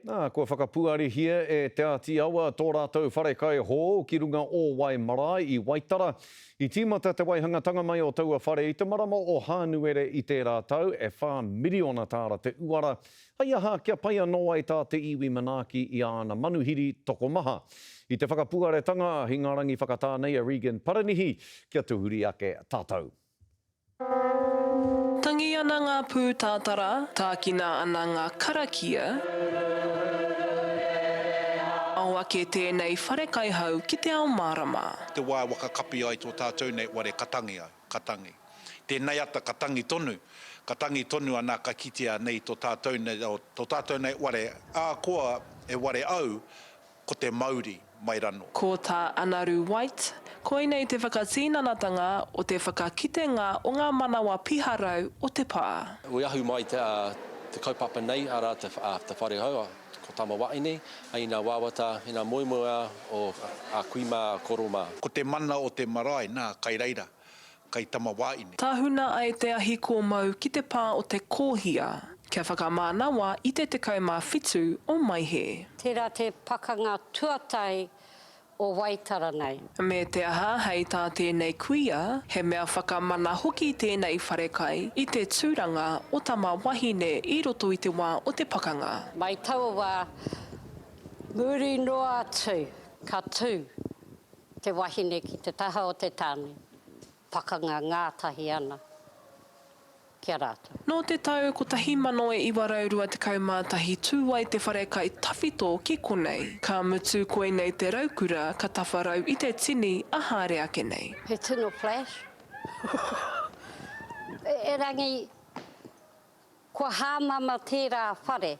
Nā, kua whakapuarihia e Te Āti Awa tō rātou wharekai hou ki runga o Waimarae i Waitara. I tīmata te waihangatanga mai o taua whare i te marama o Hānuere i tērā tau, e whā miriona tāra te uara, hei aha kia pai anō ai tā te iwi manaaki i āna manuhiri tokomaha. I te whakapuaretanga a Hingarangi whakatā nei a Regan Paranihi kia tuhuri ake tātou. Tangi ana ngā pū tātara, tākina ana ngā karakia. Ao ake tēnei whare kaihau ki te ao mārama. Te wā e waka kapi ai tō tātou nei ware ka tangi au, ka tangi. Tēnei ata ka tangi tonu, ka tangi tonu ana ka kitea nei tō tātou nei, tō tātou nei ware, ahakoa e ware au, ko te mauri mai rano. Ko tā Anaru White, koinei te whakatinanatanga o te whakakitenga o ngā manawa piharau o te pā. I ahu mai te kaupapa nei, arā te whare hou, ko Tama Waeine, i ngā wawata, i ngā moemoeā o a kui mā, a koro mā. Ko te mana o te marae, nā, kai reira, kai Tama Waeine. Tahuna ai te ahi kōmau ki te pā o Te Kōhia, kia whakamānawa i te 17 o Maehe. Tērā te pakanga tuatahi o Waitara nei. Me te aha, hei tā tēnei kuia, he mea whakamana hoki tēnei wharekai i te tūranga o tama wahine i roto i te wā o te pakanga. Mai taua wā, muri noa atu ka tū te wahine ki te taha o te tāne, pakanga ngātahi ana ki a rātou. Nō te tau 1921 tū ai te wharekai tawhito ki konei. Ka mutu koinei te raukura ka tawharau i te tini a haere ake nei. He tino flash. Erangi, kua hāmama tērā whare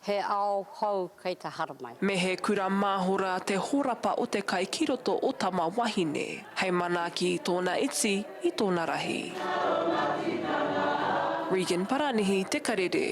He ao hou kei te haramai. Me he kura māhora te hōrapa o te kai ki roto o Tama Wahine, hei manaaki i tōna iti, i tōna rahi. Regan Paranihi, Te Karere.